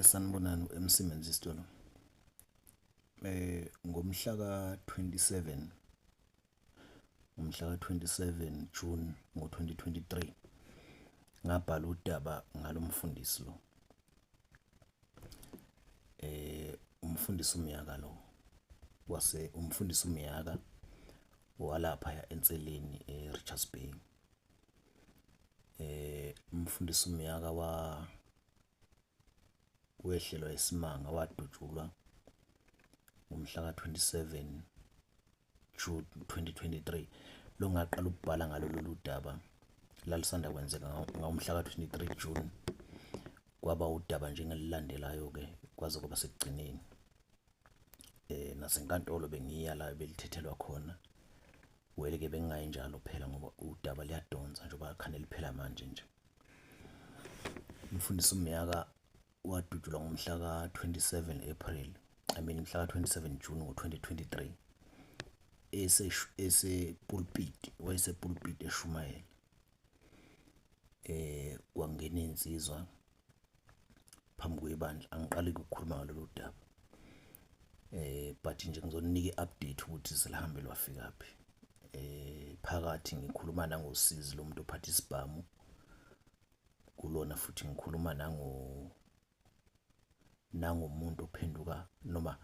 Sanibonani u-MC Menzisto lo. Ngomhla ka-27, ngomhla ka-27 June ngo-2023 ngabhala udaba ngalo mfundisi lo. Umfundisi uMyaka lo wase umfundisi uMyaka walapha eNseleni eRichards Bay. Umfundisi uMyaka wa wehlelwa isimanga wadutshulwa ngomhla ka-27 June 2023. Lo ngaqala ukubhala ngalo lolu daba lalisanda kwenzeka ngomhla ka-23 June, kwaba udaba njengelilandelayo-ke kwaze kwaba sekugcineni. Nasenkantolo bengiya la belithethelwa khona. Well-ke bengingayi njalo phela ngoba udaba liyadonsa njengoba khane liphela manje nje. Umfundisi uMyaka wadutshulwa ngomhla ka-27 April, I mean mhla ka-27 June ngo-2023 esepulpiti, wayesepulpiti eshumayela. Kwangena insizwa phambi kwebandla. Angiqali ukukhuluma ngalolu daba, but nje ngizoninika i-update ukuthi selihambe lwafikaphi. Phakathi ngikhuluma nangosizi lomuntu ophatha isibhamu kulona, futhi ngikhuluma nangomuntu ophenduka, noma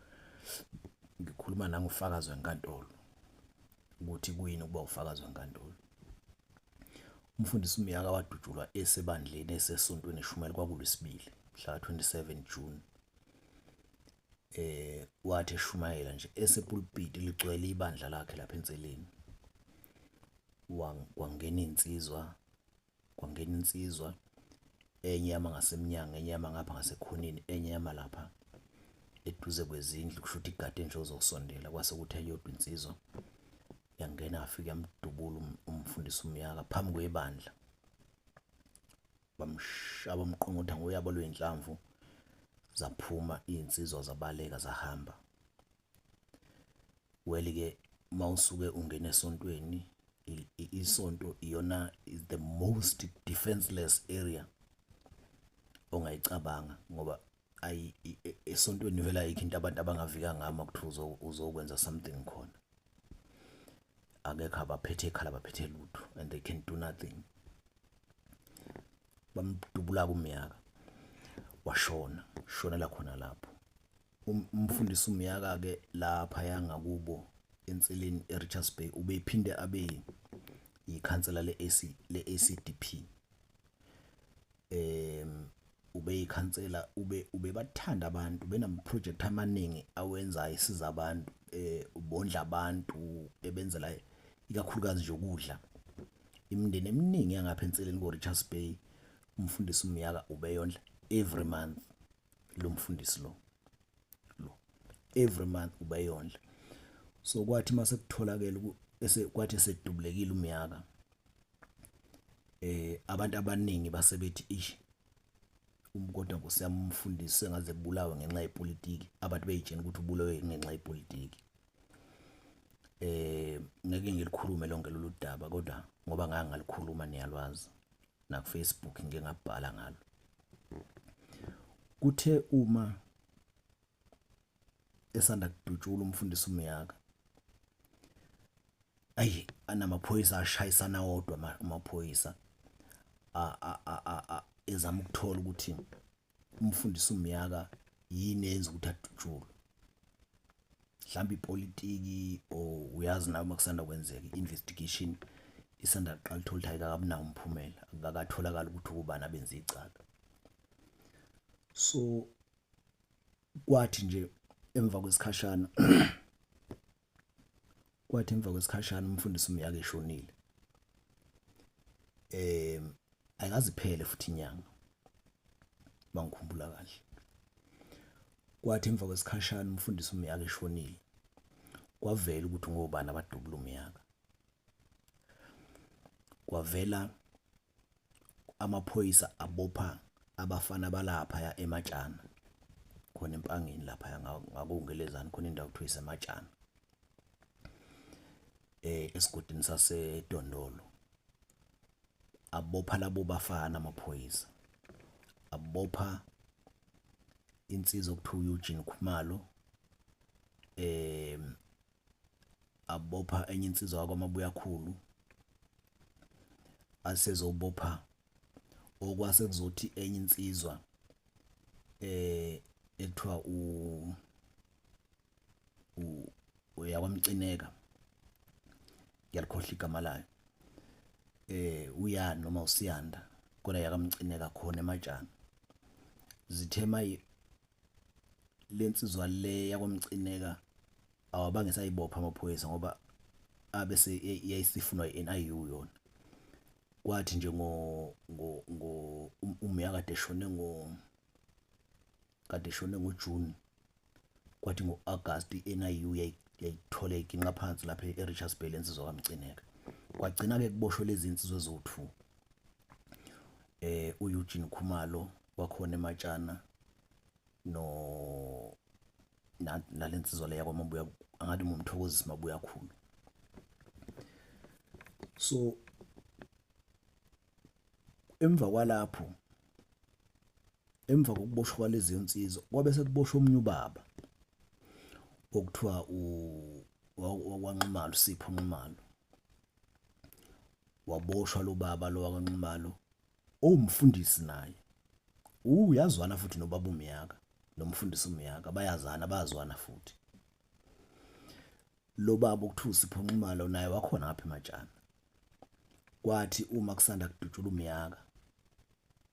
ngikhuluma nangofakazi wenkantolo, ukuthi kuyini ukuba ufakazi wenkantolo. Umfundisi uMyaka wadutshulwa esebandleni, esesontweni, eshumayela. Kwakulwesibili mhla ka-27 June. Wathi eshumayela nje esepulpiti, ligcwele ibandla lakhe lapha eNseleni, kwangena insizwa, kwangena insizwa enye yama ngasemnyango, enye yama ngapha ngasekhoneni, enye yama lapha eduze kwezindlu, kusho ukuthi igade nje ozosondela. Kwase kuthi eyodwa insizwa yangena, yafika yamdubula umfundisi uMyaka phambi kwebandla, bamshaya, bamqongqotha ngoyaba lwey'nhlamvu, zaphuma iy'nsizwa, zabaleka, zahamba. Well-ke, mawusuke ungena esontweni, isonto iyona is the most defenseless area ongayicabanga, ngoba ayi, esontweni vele ayikho into abantu abangavika ngayo uma kuthiwa uzokwenza something khona. Akekho abaphethe ikhala, abaphethe lutho, and they can do nothing. Bamdubula kuMyaka, washona, shonela khona lapho umfundisi uMyaka ke lapha yangakubo eNseleni eRichards Bay. Ubephinde abe yikhansela le-AC le-ACDP. Ubeyikhansela, ube ubebathanda abantu, benama project amaningi awenzayo, esiza abantu, ubondla abantu, ebenzela ikakhulukazi nje ukudla. Imindeni eminingi yangapha eNseleni ko Richards Bay, umfundisi uMyaka ubeyondla every month. Lo mfundisi lo every month ubeyondla. So kwathi mase kutholakele ese kwathi esedubulekile uMyaka, abantu abaningi basebethi, "Ish, kodwa Nkosi yami, umfundisi sengaze kubulawe ngenxa yepolitiki." Abantu beyitshena ukuthi ubulewe ngenxa yepolitiki. Ngeke ngilikhulume lonke lolu daba, kodwa ngoba ngake ngalikhuluma, niyalwazi, na ku Facebook ngike ngabhala ngalo. Kuthe uma esanda kudutshula umfundisi uMyaka, ayi, anamaphoyisa ashayisana wodwa amaphoyisa a ezama ukuthola ukuthi umfundisi uMyaka yini eyenza ukuthi adutshulwe, mhlawumbe ipolitiki or uyazi nawe, makusanda kwenzeka i-investigation isanda kuqala, uthola ukuthi ayikakabi umphumela, akakatholakala ukuthi ubani abenza icala. So kwathi nje emva kwesikhashana, kwathi emva kwesikhashana umfundisi uMyaka eshonile, ayikaze iphele futhi inyanga, bangikhumbula kahle, kwathi emva kwesikhashana umfundisi uMyaka eshonile, kwavela ukuthi ngobani abadubula uMyaka. Kwavela amaphoyisa abopha abafana balapha eMatshana khona eMpangeni lapha ngakungelezana khona, indawo kuthiwa iseMatshana, esigodini saseDondolo. Abopha labo bafana, amaphoyisa abopha. insizwa okuthiwa uEugene Khumalo, abopha enye insizwa yakwaMabuyakhulu, asezobopha okwase kuzothi enye insizwa ekuthiwa u uyakwamcineka, ngiyalikhohlwa igama layo, uyani noma usiyanda, kodwa yakamcineka khona ematshana. Zithe mayi lensizwa le yakwamcineka awabange sayibopha amaphoyisa ngoba abese yayisifunwa i-NIU yona. Kwathi nje ngo ngo ngo uMya kade eshone ngo kade eshone ngoJune, kwathi ngo-August i-NIU yayithola iginqa phansi lapha e-Richards Bay lensizwa kaMcineka. Kwagcina-ke kuboshwe lezi nsizwa eziwu-2, u-Eugene Khumalo wakhona eMatshana no nalensizwa le yakwaMabuya, angathi ngumthokozisi Mabuyakhulu. So emva kwalapho, emva kokuboshwa kwalezi nsizwa, kwabe sekuboshwa omunye ubaba okuthiwa wakwaNxumalo, Sipho Nxumalo. Waboshwa lo baba lo wakwaNxumalo owumfundisi naye, uyazwana futhi nobaba uMiyaka nomfundisi uMiyaka, bayazana, bayazwana futhi. Lo baba okuthiwa uSipho Nxumalo naye wakhona ngapha eMatshana. Kwathi uma kusanda kudutshulwa uMiyaka,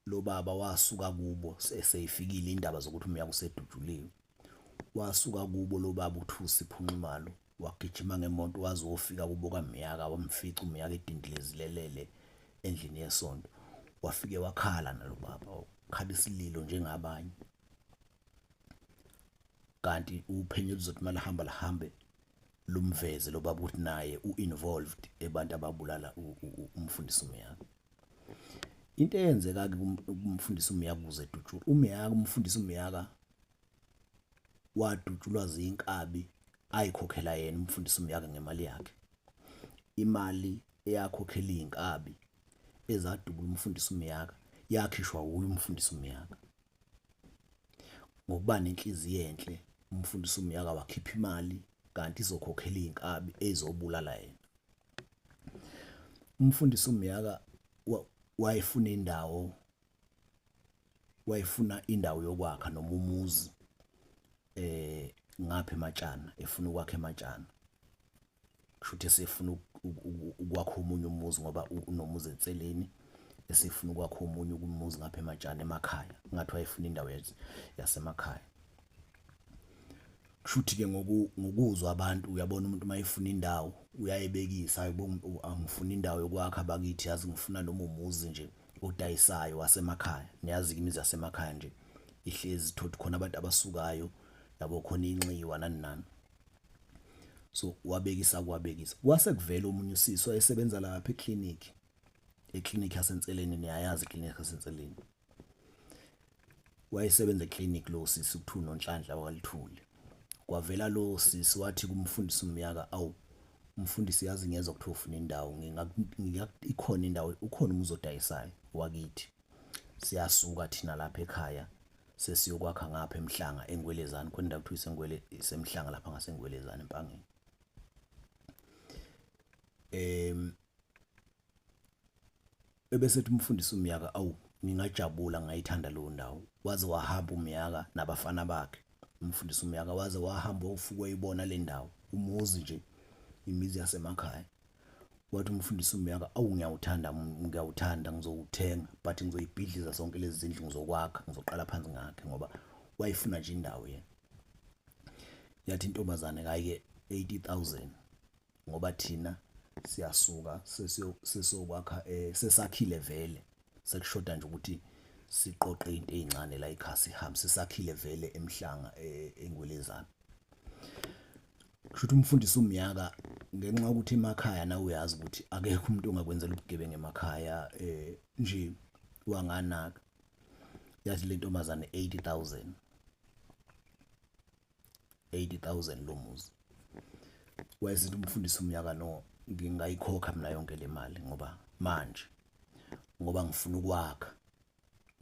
lo baba wasuka kubo eseyifikile indaba zokuthi uMiyaka usedutshuliwe. Wasuka kubo lo baba ukuthiwa uSipho Nxumalo, wagijima ngemoto waze wofika kubo kaMiyaka, wamfica uMiyaka edindilezilelele endlini yesonto. Wafike wakhala nalo baba, wakhala isililo njengabanye. Kanti uphenyo luzothi malihamba lihambe lumveze lo baba ukuthi naye u-involved ebantu ababulala umfundisi uMiyaka. Into eyenzeka-ke kumfundisi uMiyaka ukuze edutshulwe uMiyaka, umfundisi uMiyaka wadutshulwa zinkabi ayikhokhela yena umfundisi uMiyaka ngemali yakhe. Imali eyakhokhela iy'nkabi ezadubula umfundisi uMiyaka yakhishwa wuye umfundisi uMiyaka. Ngokuba nenhliziyo enhle umfundisi uMiyaka wakhipha imali kanti izokhokhela iy'nkabi ezobulala yena. Umfundisi uMiyaka wayefuna indawo, wayefuna indawo yokwakha noma umuzi ngapha eMatshana, efuna ukwakha eMatshana. Kushuthi esefuna ukwakha omunye umuzi ngoba unomuzi eNseleni, esefuna ukwakha omunye umuzi ngapha eMatshana emakhaya, ngathi wayefuna indawo yasemakhaya. Kushuthi-ke ngokuzwa abantu, uyabona umuntu uma efuna indawo uyayibekisa, hayi bo angifuni indawo yokwakha bakithi, yazi ngifuna noma umuzi nje odayisayo wasemakhaya. Niyazi-ke imizi yasemakhaya nje ihlezi thothi khona abantu abasukayo yabo, khona inxiwa nani nani. So wabekisa kwabekisa, kwase kuvela omunye usisi wayesebenza lapha eklinikhi, eklinikhi yaseNseleni, niyayazi iklinikhi yaseNseleni. Wayesebenza eklinikhi lo sisi kuthiwa uNonhlanhla wakwaLuthuli. Kwavela lo sisi wathi kumfundisi uMiyaka, awu mfundisi yazi ngiyezwa kuthiwa ufuna indawo, ikhona indawo, ukhona umuzi odayisayo wakithi. Siyasuka thina lapha ekhaya sesiyokwakha ngapha eMhlanga eNgwelezane, khona indawo kuthiwa iseNgwele, iseMhlanga lapha ngaseNgwelezane eMpangeni. Ebesethi umfundisi uMiyaka, awu ngingajabula ngayithanda leyo ndawo. Waze wahamba uMiyaka nabafana bakhe, umfundisi uMiyaka waze wahamba wawufuka wayibona le ndawo, umuzi nje, imizi yasemakhaya. Wathi umfundisi uMiyaka, awu ngiyawuthanda, ngiyawuthanda, ngizowuthenga but ngizoyibhidliza zonke lezi zindlu, ngizokwakha, ngizoqala phansi ngakhe, ngoba wayefuna nje indawo yena. Yathi intombazane kayi-ke 80,000 ngoba thina siyasuka sesiyokwakha, sesakhile vele, sekushoda nje ukuthi siqoqe into ey'ncane la ekhaya sihambe, sesakhile vele eMhlanga eNgwelezane. Kusho ukuthi umfundisi uMiyaka ngenxa yokuthi emakhaya nawe uyazi ukuthi akekho umuntu ongakwenzela ubugebengu emakhaya nje wanganaka. Yathi le ntombazane 80,000, 80,000 lo muzi. Wayesithi umfundisi uMiyaka, no ngingayikhokha mina yonke le mali ngoba manje ngoba ngifuna ukwakha.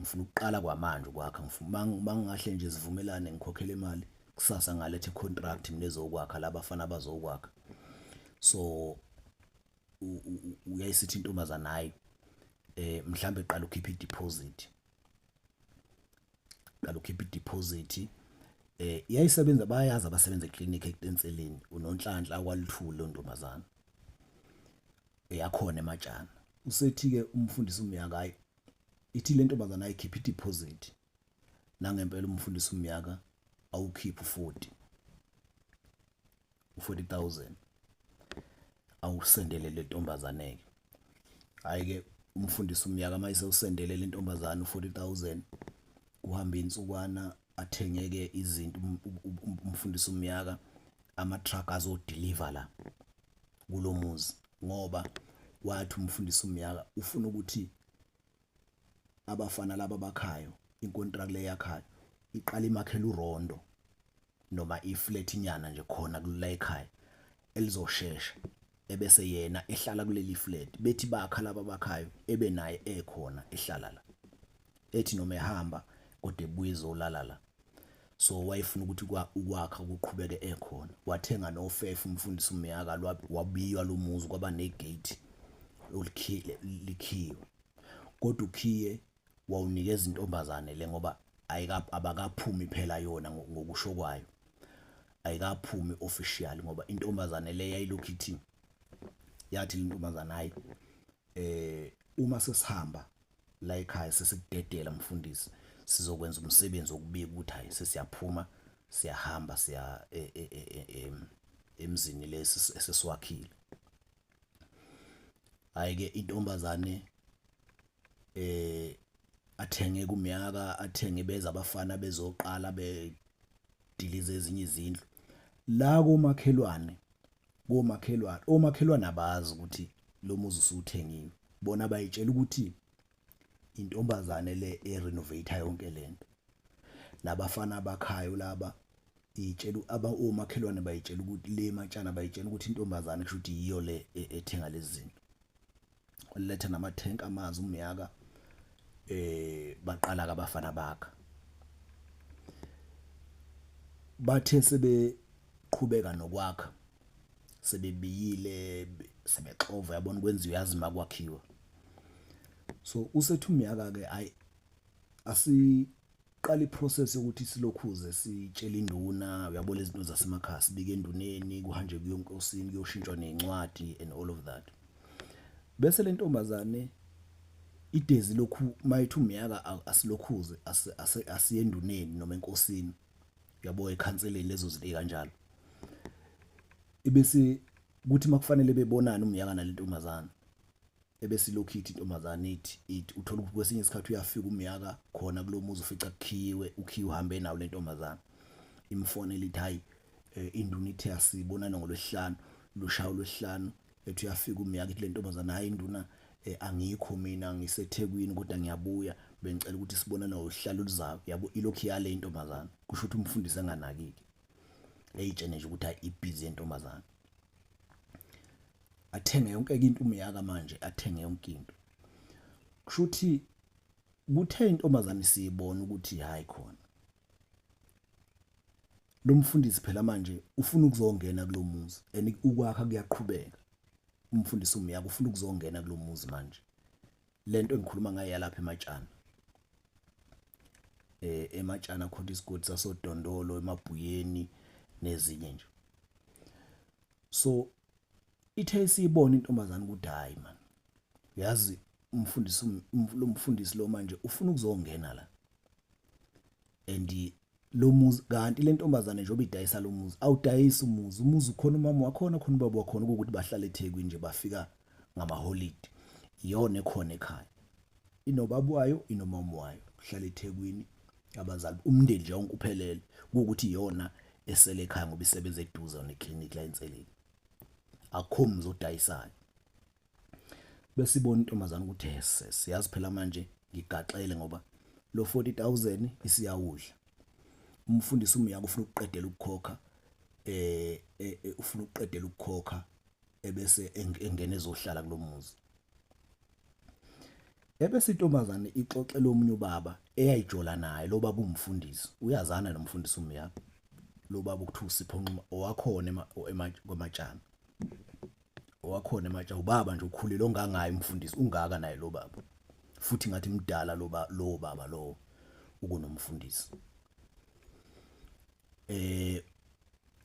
Ngifuna ukuqala kwamanje ukwakha, ngifuna mangingahle nje sivumelane ngikhokhele imali kusasa ngaletha i-contract mina ezokwakha labafana bazokwakha. So uyayisithi intombazana hayi mhlambe qala ukhiphe i-deposit, qala ukhiphe i-deposit. Iyayisebenza, bayazi abasebenza eklinikhi eKenseleni, uNonhlanhla kwaLuthuli lo ntombazana eyakhona eMatshana. Usethi-ke umfundisi uMyaka, hayi, ithi le ntombazana ayikhiphe i-deposit. Nangempela umfundisi uMyaka awukhiphe u-40, u-40,000 awusendele le ntombazane-ke. Hhayi-ke umfundisi uMyaka uma esewusendele le ntombazane u-40,000, kuhambe insukwana athengeke izinto umfundisi uMyaka, ama-truck azodiliva la kulo muzi, ngoba wathi umfundisi uMyaka ufuna ukuthi abafana laba bakhayo inkontraki le yakhayo iqala imakhela urondo noma iflat inyana nje khona kulula ekhaya elizoshesha, ebese yena ehlala kuleli flat, bethi bakha laba bakhayo ebe naye ekhona ehlala la, ethi noma ehamba kodwa ebuye ezolala la. So wayefuna ukuthi ukwakha kuqhubeke ekhona. Wathenga nofefe umfundisi uMyaka, wabiywa lo muzi, kwaba negate olikhile likhiwe, kodwa ukhiye wawunikeza intombazane le ngoba abakaphumi phela yona ngokusho kwayo ayikaphumi official, ngoba intombazane le yayilokhu ithi, yathi lentombazane hayi uma sesihamba la ekhaya sesikudedela mfundisi, sizokwenza umsebenzi wokubika ukuthi hayi sesiyaphuma siyahamba siya e, e, e, emzini lesi esesiwakhile. Hayi ke intombazane athenge kumyaka, athenge beza abafana bezoqala bedilize ezinye izindlu la komakhelwane, komakhelwane omakhelwane abazi ukuthi lo muzi usuthengiwe, bona bayitshela ukuthi intombazane le erenovate yonke lento, labafana abakhayo laba itshela aba omakhelwane bayitshela ukuthi le matshana bayitshela ukuthi intombazane kusho ukuthi yiyo le ethenga lezi zinto, letha namathenki amanzi umyaka. Baqala ke abafana bakha, bathe sebeqhubeka nokwakha sebebiyile sebexova, yabona kwenziwa yazi makwakhiwa. So usethi umyaka ke hayi asiqala iprocess yokuthi silokhuze sitshela induna, uyabona izinto zasemakhaya, sibike enduneni, kuhanjwe kuyo enkosini kuyoshintshwa nezincwadi and all of that. Bese le ntombazane idezi lokhu mayithi umyaka asilokhuze asiye enduneni noma enkosini, uyabo, ekhanseleni lezo zinto kanjalo, ebese kuthi makufanele bebonane umyaka nalentombazana, ebese ilokhu ithi intombazane ithi ithi uthola ukuthi kwesinye isikhathi uyafika umyaka khona kulo muzi ufica kukhiyiwe, ukhiye uhambe nawo lentombazana, imfonela ithi hayi induna ithe asibonane ngolwesihlanu, lushaya olwesihlanu, ethi uyafika umyaka ithi lentombazana hayi induna angikho mina ngiseThekwini kodwa ngiyabuya, bengicela ukuthi sibonane ngolwesihlanu oluzayo, yabo ilokhu yale intombazana, kusho ukuthi umfundisi enganakiki eyitshene nje ukuthi hayi ibhizi yentombazana. Athenge yonke into umyaka manje, athenge yonke into, kusho ukuthi kuthe intombazane siyibona ukuthi hayi khona lo mfundisi phela manje ufuna ukuzongena kulomuzi and ukwakha kuyaqhubeka, umfundisi umyaka ufuna ukuzongena kulomuzi manje. Lento engikhuluma ngayo yalapha eMatshana, eMatshana khona isigodi sasodondolo emabhuyeni nezinye nje. So ithe isibona intombazana ukuthi hayi man, yazi umfundisi lo mfundisi lo manje ufuna ukuzongena la and lo muzi, kanti le ntombazane njengoba idayisa lo muzi, awudayisi umuzi, umuzi ukhona, umama wakhona khona, ubaba wakhona, ukuthi bahlala eThekwini nje bafika ngamaholidi, iyona ekhona ekhaya, inobaba wayo inomama wayo, uhlala eThekwini, abazali umndeni nje wonke uphelele, kuwukuthi iyona esele ekhaya ngoba isebenza eduze neclinic la eNseleni, akukho muzi odayisayo. Bese ibona intombazana ukuthi hese siyazi phela manje ngigaxele ngoba lo 40000 isiyawudla, umfundisi umyaka ufuna ukuqedela ukukhokha, ufuna ukuqedela ukukhokha ebese engena ezohlala kulomuzi. Ebese intombazane ixoxela omunye ubaba eyayijola naye, lo baba umfundisi, uyazana nomfundisi uMiyaka. Lo baba okuthiwa uSipho Nxuma owakhona kwaMatshana. Owakhona eMatshana, ubaba nje ukhulile ongangaye umfundisi, ungaka naye lo baba. Futhi ngathi mdala lo lowo baba lowo ukunomfundisi.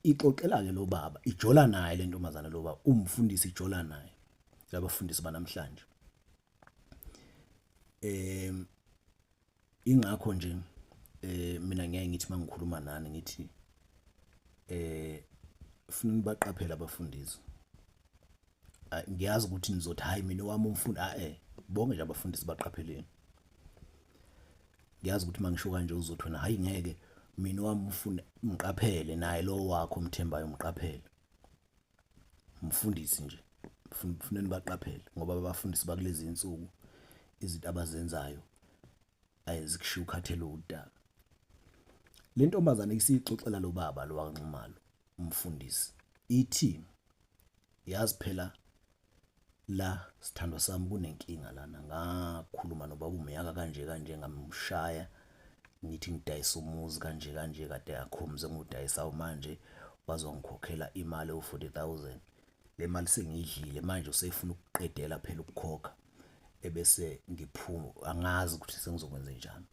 Ixoxela ke lo baba, ijola naye le ntombazane lo baba, umfundisi ijola naye. Labafundisi banamhlanje. Ingakho nje mina ngeke ngithi mangikhuluma nani ngithi funa nibaqaphele abafundisi. Ngiyazi ukuthi nizothi hayi mina owami umfundi a eh bonke nje abafundisi baqapheleni. Ngiyazi ukuthi mangisho kanje uzothi wena hayi ngeke mina owami umfundi mqaphele naye lo wakho omthembayo mqaphele. Mfundisi nje kufuneka nibaqaphele ngoba abafundisi bakulezi insuku izinto abazenzayo ayizikushiya ukhathele udaka. Le ntombazane isiyixoxela lo baba lo waNxumalo umfundisi ithi yazi phela la sithandwa sami kunenkinga lana ngakhuluma nobaba uMyaka kanje kanje ngamshaya ngithi ngidayisa umuzi kanje kanje kade akho umuzi engiwudayisayo manje wazongikhokhela imali ewu-40 000. Le mali sengiyidlile manje usefuna ukuqedela phela ukukhokha ebese ngiphuma, angazi ukuthi sengizokwenza njani.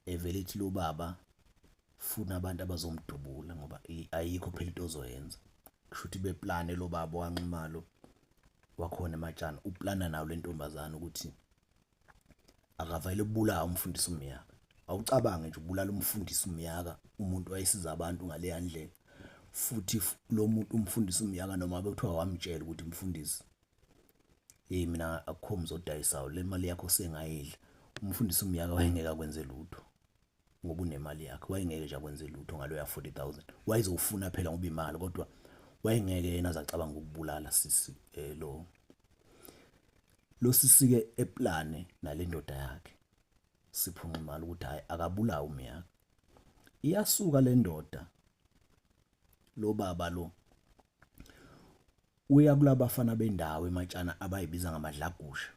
Evele ithi lo baba funa abantu abazomdubula ngoba ayikho phela into ozoyenza. Kusho ukuthi beplane lo baba waNxumalo wakhona eMatshana uplana nawo le ntombazane ukuthi akavele ukubulawa umfundisi uMiyaka. Awucabange nje ubulala umfundisi uMiyaka, umuntu wayesiza abantu ngaleya ndlela. Futhi lo muntu umfundisi uMiyaka noma bekuthiwa wamtshela ukuthi mfundisi hey mina akukho muzi odayisayo le mali yakho sengayidla. Umfundisi uMiyaka wayengeke akwenze lutho ngoba unemali yakhe, wayengeke nje akwenze lutho ngaloya 40 000. Wayezowufuna phela ngoba imali, kodwa wayengeke yena aze acabanga ukubulala sisi lo lo sisi-ke eplane nale ndoda yakhe Sipho Nxumalo ukuthi hhayi akabulawe uMiyaka. Iyasuka le ndoda lo baba lo uya kulabafana bendawo eMatshana abayibiza ngamadlagusha.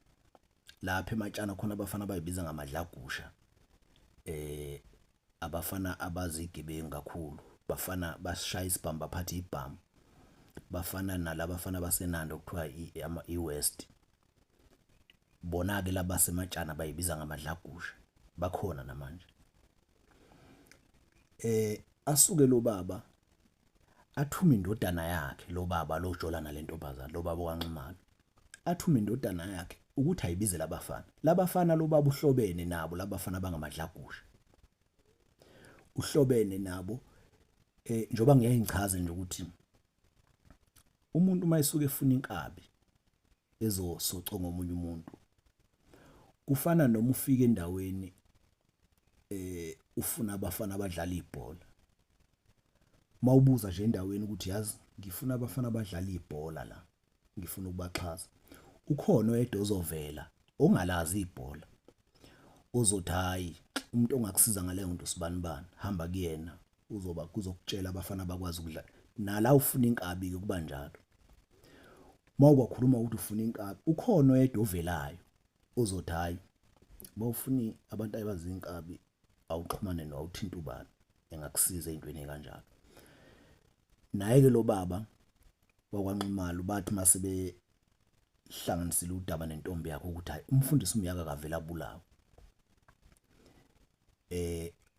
Lapha eMatshana khona abafana abayibiza ngamadlagusha abafana abazigebengu kakhulu, bafana bashaya isibhamu baphathe ibhamu, bafana nalabafana baseNanda okuthiwa i-West. Bona-ke laba baseMatshana bayibiza ngamadlagusha, bakhona namanje. Asuke lo baba athume indodana yakhe lo baba lo jola nale ntombazane lo baba waNxumalo, athume indodana yakhe ukuthi ayibize labafana. Labafana lo baba uhlobene nabo labafana bangamadlagusha, uhlobene nabo. Njengoba ngiyaye ngichaze nje ukuthi umuntu uma esuke efuna inkabi ezosoconga omunye umuntu kufana noma ufika endaweni ufuna abafana abadlala ibhola. Mawubuza nje endaweni ukuthi yazi ngifuna abafana abadlala ibhola la, ngifuna ukubaxhasa, ukhona oyedwa ozovela ongalazi ibhola ozothi hayi umuntu ongakusiza ngaleyo nto sibanibani, hamba kuyena uzoba kuzokutshela abafana abakwazi ukudlala. Nala ufuna inkabi ke kuba njalo, mawukwakhuluma ukuthi ufuna inkabi ukhona oyedwa ovelayo ozothi hayi mawufuna abantu abazi inkabi awuxhumane no awuthinta ubani engakusiza ey'ntweni ey'kanjalo. Naye-ke lo baba wakwaNxumalo bathi mase behlanganisile udaba nentombi yakhe ukuthi hayi umfundisi uMiyaka akavele abulawe.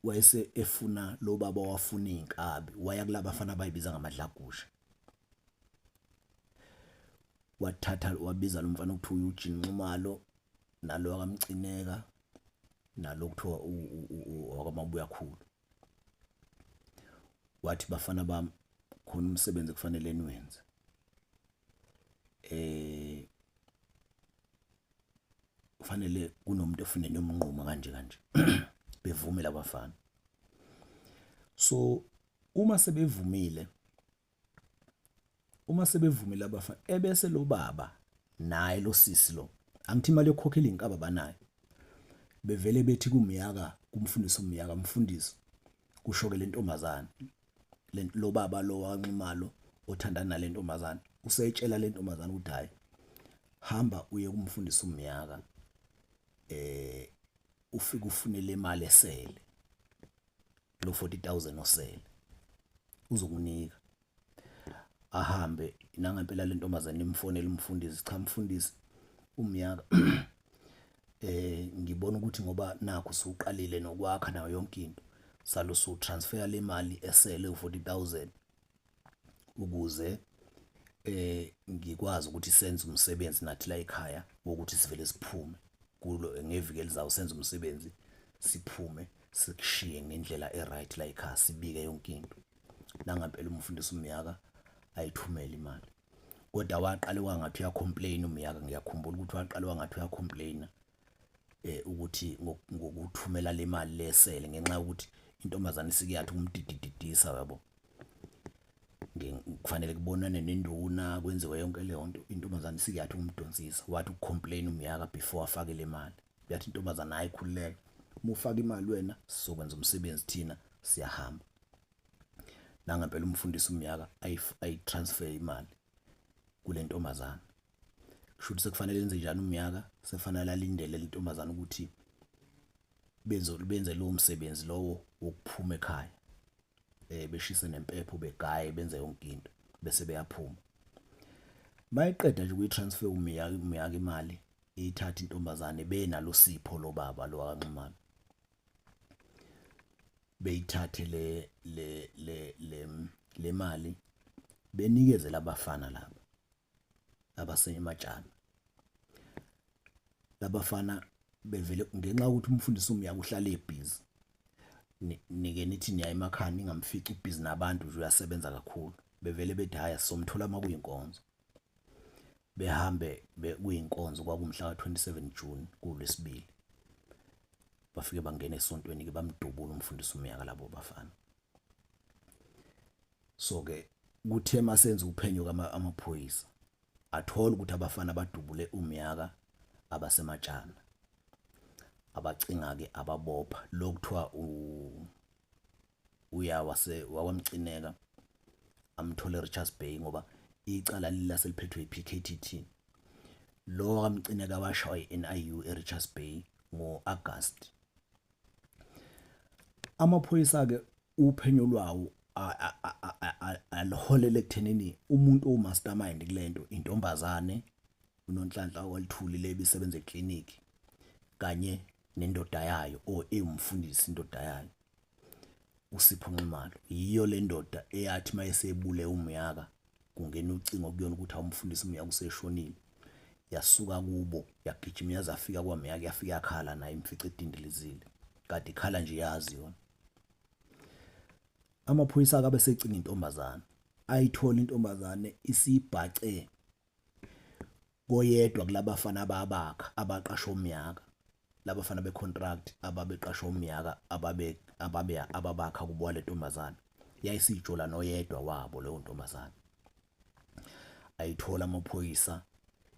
Wayese efuna lo baba wafuna iy'nkabi waya kulabafana abayibiza ngamadlagusha. Wathatha wabiza lo mfana okuthiwa u-Eugene Nxumalo nalo wakaMcineka nalo kuthiwa wakwaMabuyakhulu. Wathi bafana bami khona umsebenzi kufanele niwenze. Kufanele kunomuntu ofune nomnquma kanje kanje bevume labafana. So uma sebevumile abafana ebese lo baba naye lo sisi lo angithi imali yokukhokhela inkaba banayo, bevele bethi kuMiyaka kumfundisi uMiyaka, mfundisi kusho ke le ntombazane lo baba lo waNxumalo othandana nale ntombazane useyitshela le ntombazane ukuthi hhayi hamba uye kumfundisi uMiyaka. Ufike ufune le mali esele, lo 40000 osele uzokunika. Ahambe nangempela le ntombazane imfonele umfundisi, cha mfundisi umyaka ngibona ukuthi ngoba nakhu usuqalile nokwakha nayo yonke into, salo su-transfer le mali esele u-40,000 ukuze ngikwazi ukuthi senze umsebenzi nathi la ekhaya wokuthi sivele siphume kulo ngeviki elizayo, senze umsebenzi siphume sikushiye ngendlela e-right la ekhaya, sibike yonke into. Nangempela umfundisi umyaka ayithumele imali, kodwa waqale wangathi uya-complain umyaka. Ngiyakhumbula ukuthi waqale wangathi uya-complain ukuthi ngokuthumela le mali lesele ngenxa yokuthi intombazane isike yathi ukumdidididisa yabo, kufanele kubonane nenduna kwenziwe yonke leyo nto. Intombazane isike yathi ukumdonsisa, wathi uku-complain umyaka before afake le mali. Yathi intombazane, hayi khululeka, uma ufaka imali wena sizokwenza umsebenzi, thina siyahamba. Nangempela umfundisi umyaka ayi-transfer imali kule ntombazane. Kusho ukuthi sekufanele enze njani umyaka? Sekufanele alindele le ntombazane ukuthi benze lowo msebenzi lowo wokuphuma ekhaya, beshise nempepho, begaye, benze yonke into bese beyaphuma. Mayiqeda nje ukuyi-transfer umyaka imali, ithatha intombazane benalo Sipho lo baba lo wakaNxumalo, beyithathe le mali benikeze labafana laba abasematshana. Labafana bevele ngenxa yokuthi umfundisi umyaka uhlale ebhizi, nike nithi niya emakhaya ningamfici, ubhizi nabantu nje, uyasebenza kakhulu. Bevele bethi hhayi, sizomthola uma kuyinkonzo. Behambe kuyinkonzo, kwakumhla ka-27 June, kuLwesibili. Bafike bangena esontweni-ke bamdubula umfundisi umyaka labo bafana. So-ke kuthe masenza uphenyo amaphoyisa athola ukuthi abafana badubule umyaka abasematshana, abacinga-ke ababopha lo kuthiwa uya wase wakwamcineka, amthole eRichards Bay ngoba icala lila seliphethwe i-PKTT. Lo wakamcineka washawa i-NIU eRichards Bay ngo-August. Amaphoyisa-ke uphenyo lwawo aliholele ekuthenini umuntu owu-mastermind kule nto intombazane uNonhlanhla Walithuli le ebisebenza eklinikhi kanye nendoda yayo or ewumfundisi indoda yayo uSipho Nxumalo. Yiyo le ndoda eyathi mayesebule umyaka kungena ucingo kuyona ukuthi awumfundisi umyaka useshonile, yasuka kubo yagijima yaze afika kwamyaka, yafika yakhala naye imfice edindilizile, kade ikhala nje yazi yona. Amaphoyisa akabe secinga intombazane, ayithola intombazane isibhace koyedwa kulabafana ababakha abaqashwa umyaka, labafana be-contract ababeqashwa umyaka ababe ababe ababakha kubo le ntombazane, yayisijola noyedwa wabo leyo ntombazane. Ayithola amaphoyisa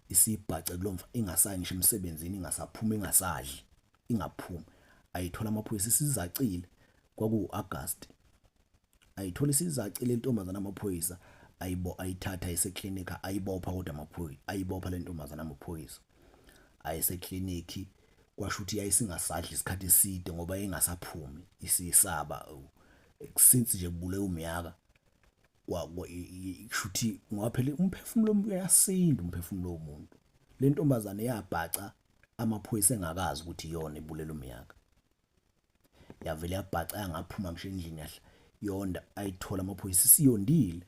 isibhace kulomfa, ingasayi ngisho emsebenzini, ingasaphumi, ingasadli, ingaphumi. Ayithola amaphoyisa isizacile, kwaku-August. Ayithola isizacile intombazana amaphoyisa, ayibo ayithatha ayiseklinikhi, ayibopha kodwa amaphoyisa, ayibopha le ntombazana amaphoyisa ayiseklinikhi. Kwasho ukuthi yayisingasadli isikhathi eside ngoba ingasaphumi, isisaba since nje kubule umyaka. Kusho ukuthi ngoba phela umphefumulo womuntu uyasinda, umphefumulo womuntu. Le ntombazane yabhaca amaphoyisa engakazi ukuthi iyona ebulela umyaka, yavele yabhaca yangaphuma ngisho endlini, yahla yonda. Ayithola amaphoyisa isiyondile,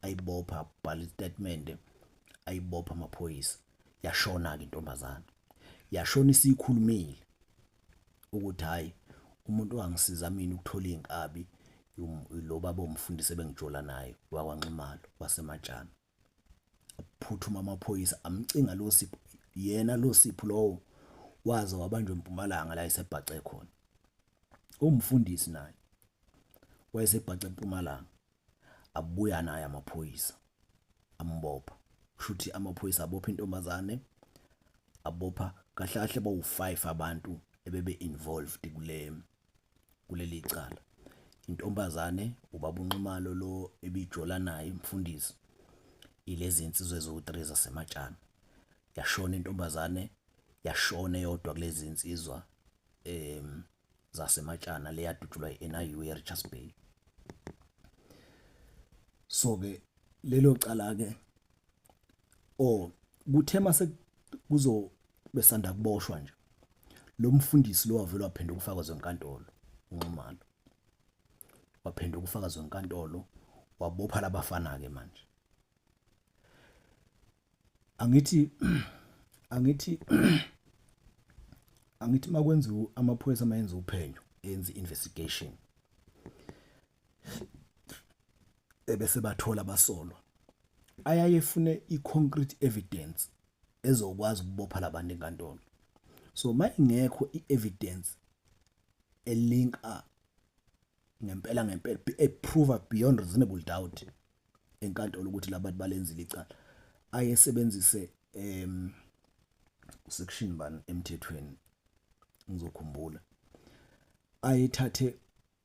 ayibopha, abhala isitatimende, ayibopha amaphoyisa. Yashona-ke intombazane, yashona isikhulumile ukuthi hhayi, umuntu owangisiza mina ukuthola iy'nkabi lo baba umfundisi ebengijola naye wakwaNxumalo waseMatshana. Aphuthuma amaphoyisa amcinga lo Sipho, yena lo Sipho lowo waze wabanjwa eMpumalanga la esebhace khona. Umfundisi naye wayesebhace eMpumalanga, abuya naye amaphoyisa ambopha. Kusho ukuthi amaphoyisa abopha intombazane, abopha kahle kahle bawu-5 abantu ebebe involved kuleli cala. Intombazane, ubaba uNxumalo lo ebijola naye umfundisi, ilezi insizwa eziwu-3 zasematshana. Yashona intombazane. Yashona eyodwa kulezi zinsizwa zaseMatshana leyadutshulwa i-NIU eRichards Bay. So ke lelo cala ke oh kuthe mase kuzo besanda kuboshwa nje lo mfundisi lo wavele waphenduka ufakazi wenkantolo uNxumalo waphenduka ufakazi wenkantolo wabopha labafana ke manje. Angithi angithi angithi makwenziwa amaphoyisa mayenza uphenyo enza investigation ebese bathola abasolwa ayaye efune i-concrete evidence ezokwazi ukubopha labantu enkantolo. So mayingekho i-evidence elinka ngempela ngempela eprova beyond reasonable doubt enkantolo ukuthi labantu balenzile icala, ayesebenzise section bani emthethweni ngizokhumbula, ayethathe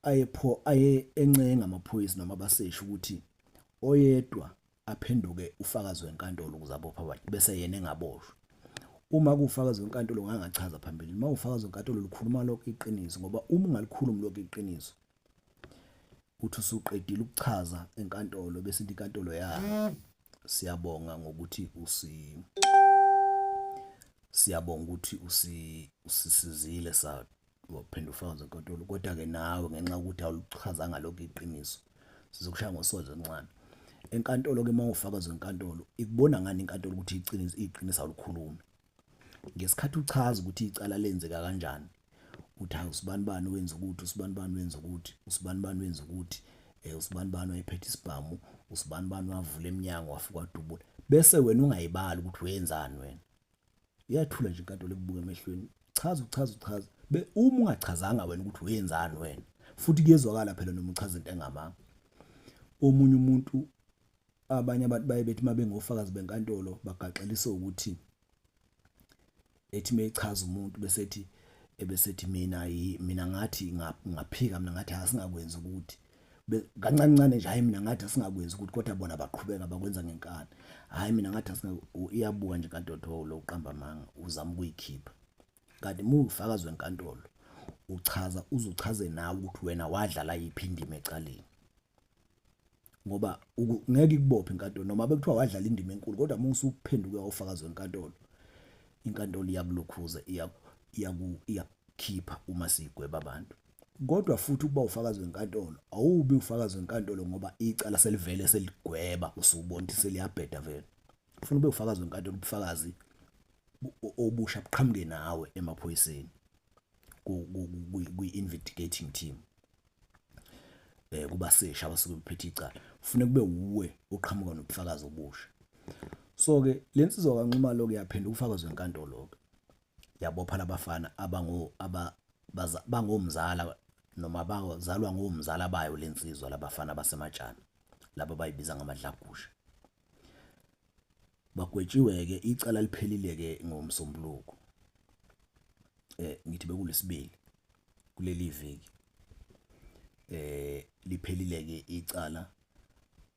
ayepho aye encenga amaphoyisa noma abaseshi ukuthi oyedwa aphenduke ufakazi wenkantolo ukuze abophe abantu bese yena engaboshwa. Uma kuwufakazi wenkantolo ngangachaza phambili, uma ufakazi wenkantolo likhuluma lokho iqiniso, ngoba uma ungalikhulumi lokho iqiniso uthi usuqedile ukuchaza enkantolo bese ithi inkantolo ya siyabonga ngokuthi usi siyabonga ukuthi usi usisizile sa waphendula ufakazi wenkantolo, kodwa-ke nawe ngenxa yokuthi awulichazanga lokhu iqiniso sizokushaya ngosozo encane enkantolo-ke. Uma ufakazi wenkantolo ikubona ngani inkantolo ukuthi iqiniso iqiniso awulikhulumi ngesikhathi uchaza ukuthi icala lenzeka kanjani? Uthi hayi, usibani bani wenza ukuthi, usibani bani wenza ukuthi, usibani bani wenza ukuthi, usibani bani wayephethe isibhamu, usibani bani wavula eminyango wafika wadubula, bese wena ungayibali ukuthi wenzani wena. Iyathula nje inkantolo ekubuka emehlweni, chaza uchaza uchaza, uma ungachazanga wena ukuthi wenzani wena, futhi kuyezwakala phela noma uchaza into engamanga. Omunye umuntu, abanye abantu baye bethi uma bengofakazi benkantolo bagaxeliswe ukuthi ethi mechaza umuntu bese ethi ebesethi mina mina ngathi ngaphika, mina ngathi asingakwenzi ukuthi kancane ncane nje, hayi mina ngathi asingakwenzi ukuthi, kodwa bona baqhubeka bakwenza ngenkani. Hayi mina ngathi asinga, iyabuka nje inkantolo, lo uqamba amanga, uzama ukuyikhipha. Kanti uma ufakazi wenkantolo uchaza uzuchaze nawe ukuthi wena wadlala yiphi indima ecaleni, ngoba ngeke ikubophe inkantolo noma bekuthiwa wadlala indima enkulu, kodwa uma usuphenduke wawufakazi wenkantolo, inkantolo iyakulokhuza, iyakukhipha uma siyigweba abantu. Kodwa futhi ukuba ufakazi wenkantolo, awubi ufakazi wenkantolo ngoba icala selivele seligweba, usubona ukuthi seliyabheda vele. Ufuna ube ufakazi wenkantolo, ubufakazi obusha buqhamuke nawe emaphoyiseni kwi-investigating team, kubasesha abasuke bephethe icala, ufune kube uwe oqhamuka nobufakazi obusha. So ke lensizwa kaNxumalo ke yaphenduka ufakazi wenkantolo ke, yabopha labafana abango aba bangomzala noma bazalwa ngomzala bayo lensizwa, labafana basematshana laba bayibiza ngamadlagusha. Bagwetshiwe ke, icala liphelile ke ngoMsombuluko, ngithi bekulesibili kuleli viki, liphelile ke icala,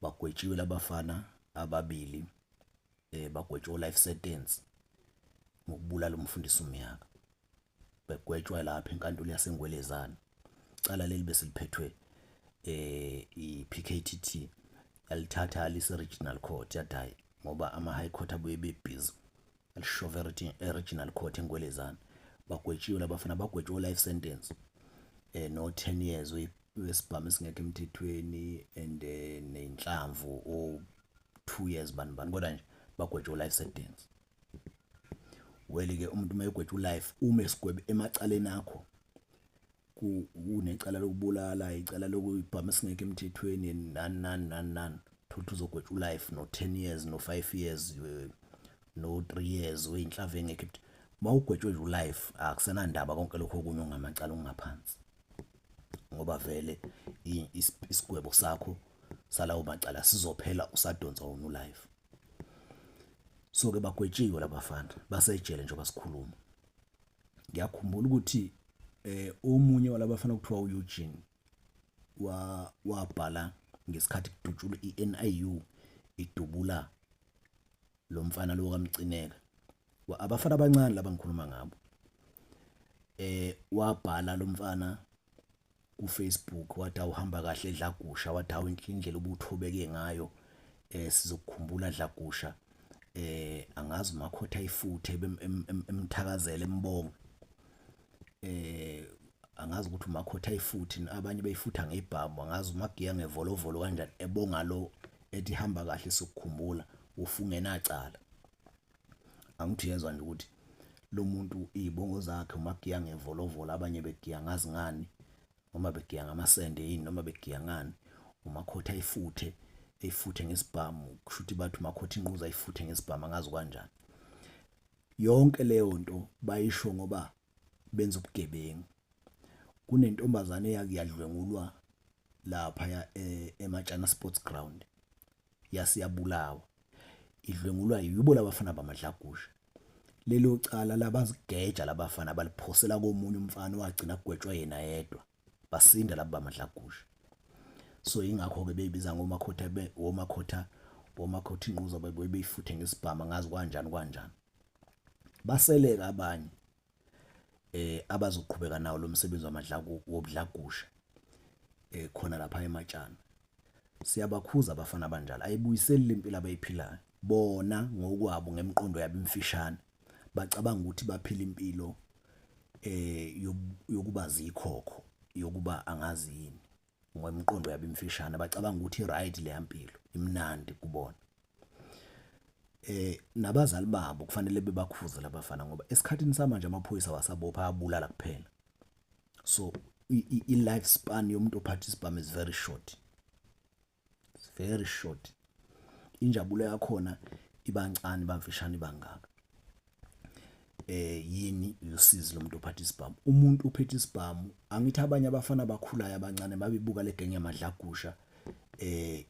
bagwetshiwe labafana ababili, bagwetshwe life sentence ngokubulala umfundisi uMyaka. Begwetshwa lapha enkantolo yaseNgwelezane. Icala leli bese liphethwe iPKTT, yalithatha lise regional court, yathi hayi ngoba ama high court abuye bebhizi, alishove e-regional court eNgwelezane. Bagwetshiwe labafana, bagwetshwe life sentence no 10 years wesibhamu esingekho emthethweni and nenhlamvu o 2 years bani bani, kodwa nje bagwetshwe life sentence. Well ke umuntu uma egwetshwa ulife, uma esigwebe emacaleni akho kunecala lokubulala, icala lokuyibhama esingekho emthethweni, nani nani nani nani, thola uzogwetshwa ulife no 10 years no 5 years no 3 years weyinhlavu engekho. Mawugwetshwe nje ulife akusenandaba konke lokho okunye ongamacala okungaphansi, ngoba vele isigwebo sakho salawo macala sizophela usadonsa wona ulife. So ke bagwetshiwe labafana, basejele njengoba sikhuluma. Ngiyakhumbula ukuthi omunye walabafana kuthiwa uEugene wa wabhala ngesikhathi kudutshulwa iNIU idubula lo mfana lo kaMcineka. Abafana abancane laba ngikhuluma ngabo. Wabhala lo mfana ku-Facebook wathi awuhamba kahle Dlagusha, wathi hawu inhle indlela obuthobeke ngayo, sizokukhumbula Dlagusha. Angazi umakhotha ayifuthe emthakazela embonga. Angazi ukuthi umakhotha ayifuthi abanye beyifutha ngebhamu, angazi umagiya ngevolovolo kanjani, ebonga lo ethi hamba kahle sokukhumbula ufungenacala. Angithi uyezwa nje ukuthi lo muntu iy'bongo zakhe umagiya ngevolovolo, abanye begiya ngazi ngani, noma begiya ngamasende yini, noma begiya ngani. Umakhotha ayifuthe, eyifuthe ngesibhamu, kusho ukuthi bathi umakhotha inquza ayifuthe ngesibhamu, angazi kanjani. Yonke leyo nto bayisho ngoba benza ubugebengu. Kunentombazane eyake yadlwengulwa laphaya eMatshana Sports Ground, yasiyabulawa, idlwengulwa yibo labafana bamadlagusha. Lelo cala labazigeja labafana baliphosela komunye umfana owagcina kugwetshwa yena yedwa, basinda laba bamadlagusha. So yingakho-ke beyibiza ngomakhotha womakhotha womakhotha inquza bebuye beyifuthe ngesibhamu, angazi kanjani kanjani. Baseleka abanye abazoqhubeka nawo lo msebenzi wamadlaku wobudlagusha khona lapha eMatshana. Siyabakhuza abafana abanjalo, ayibuyiseli lempilo abayiphilayo. Bona ngokwabo ngemiqondo yabo emfishane bacabanga ukuthi baphila impilo yokuba zikhokho, yokuba angazi yini, ngemiqondo yabo emfishane bacabanga ukuthi i-right leya mpilo, imnandi kubona. Nabazali babo kufanele bebakhuze labafana ngoba esikhathini samanje amaphoyisa awasabopha, ayabulala kuphela. So i-life span yomuntu ophatha isibhamu is very short, it's very short. Injabulo yakhona iba ncane, iba mfishane, iba ngaka. Yini usizi lomuntu ophatha isibhamu? Umuntu uphethe isibhamu, angithi abanye abafana abakhulayo abancane babebuka le genge yamadlagusha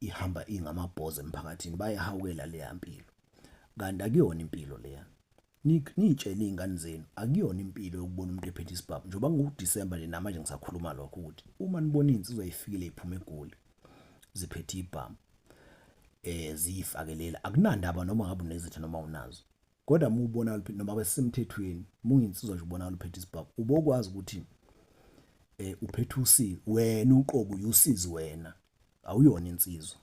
ihamba ingamabhoza emphakathini, bayahawukela leya mpilo, kanti akuyona impilo leya. Niyitshele iy'ngane zenu, akuyona impilo yokubona umuntu ephethe isibhamu. Njengoba nguDisemba nje namanje ngisakhuluma lokho, ukuthi uma nibona iy'nsizwa y'fikile y'phuma eGoli ziphethe ibhamu ziyifakelela, akunandaba noma ngabe unezitha noma awunazo, kodwa uma ubona noma besemthethweni, uma uyinsizwa nje ubonakala uphethe isibhamu, ubokwazi ukuthi uphethe usizi wena uqobo, uyusizi wena, awuyona insizwa,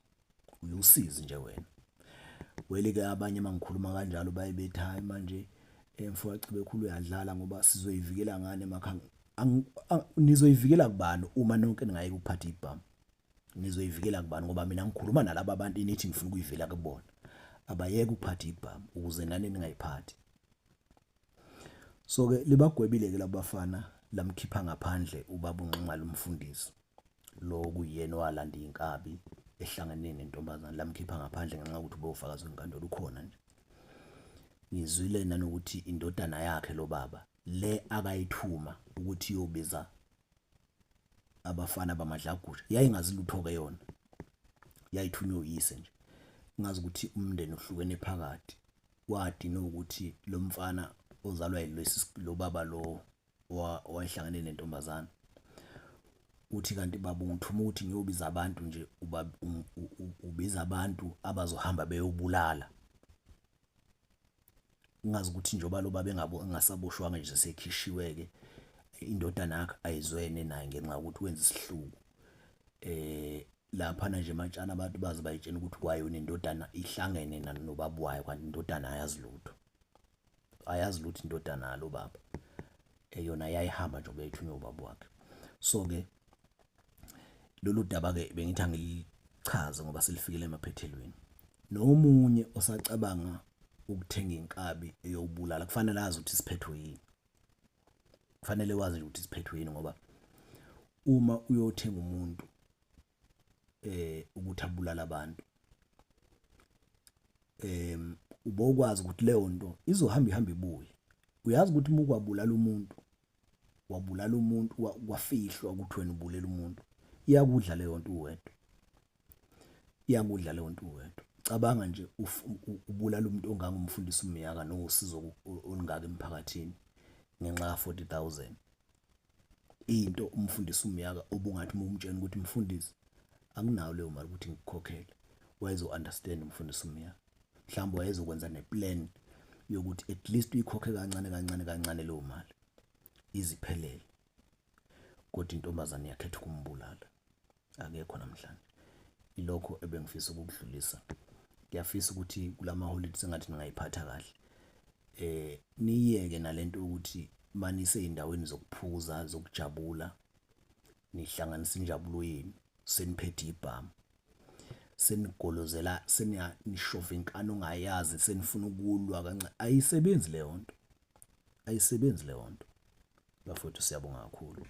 uyusizi nje wena. Wele-ke abanye uma ngikhuluma kanjalo baye bethi hhayi manje mfoka Cebekhulu uyadlala ngoba sizoyivikela ngani emakhaya. Nizoyivikela kubani uma nonke ningayeka ukuphatha ibhamu? Nizoyivikela kubani? Ngoba mina ngikhuluma nalaba bantu enithi ngifuna ukuyivela kubona, abayeke ukuphatha ibhamu ukuze nani ningayiphathi. So-ke libagwebile-ke labo bafana, lamkhipha ngaphandle ubaba uNxumalo umfundisi lo okuyiyena owalanda iy'nkabi ehlangene nentombazane, lamkhipha ngaphandle ngenxa yokuthi ubewufakazi wenkantolo ukhona nje. Ngizwile nanokuthi indodana yakhe lo baba le akayithuma ukuthi iyobiza abafana bamadlagusha yayingazi lutho-ke yona, yayithunywe uyise nje. Ngazi ukuthi umndeni uhlukene phakathi, wadinwa ukuthi lo mfana ozalwa yilesi lo baba lo owayehlangene nentombazane uthi kanti baba ungithuma ukuthi ngiyobiza abantu nje, ubiza abantu abazohamba beyobulala. Ngazi ukuthi njengoba lo baba engasaboshwanga nje sekhishiwe-ke, indodana yakhe ayizwene naye ngenxa yokuthi wenza isihluku. Laphana nje eMatshana abantu baze bayitshena ukuthi kwayona indodana ihlangene nobaba wayo, kanti indodana ayazi lutho, ayazi lutho indodana yalo baba, eyona yayihamba nje ubeyithunywe ubaba wakhe. So-ke lolu daba-ke bengithi angilichaze ngoba selifikile emaphethelweni. Nomunye osacabanga ukuthenga inkabi eyobulala kufanele azi ukuthi isiphetho yini, kufanele wazi nje ukuthi isiphetho yini, ngoba uma uyothenga umuntu ukuthi abulala abantu ubokwazi ukuthi leyo nto izohamba ihamba ibuye. Uyazi ukuthi uma ukwabulala umuntu, wabulala umuntu kwafihlwa ukuthi wena ubulela umuntu, iyakudla leyo nto uwedwa, iyakudla leyo nto uwedwa. Cabanga nje ubulala umuntu ongangumfundisi umyaka nowusizo olungaka emphakathini ngenxa ka-40,000. Into umfundisi umyaka obungathi uma umtshela ukuthi mfundisi anginayo leyo mali ukuthi ngikukhokhele, wayezo understand umfundisi umyaka, mhlawumbe wayezokwenza neplan yokuthi at least uyikhokhe kancane kancane kancane leyo mali iziphelele. Kodwa intombazane yakhetha ukumbulala. Akekho namhlanje. Ilokho ebengifisa ukukudlulisa. Ngiyafisa ukuthi kulama holiday sengathi ningayiphatha kahle. Eh niyeke nalento ukuthi manise ezindaweni zokuphuza zokujabula nihlanganisa injabulo yenu seniphethe ibhamu senigolozela senishova inkani ongayazi senifuna ukulwa kancane. Ayisebenzi leyo nto, ayisebenzi leyo nto bafowethu. Siyabonga kakhulu.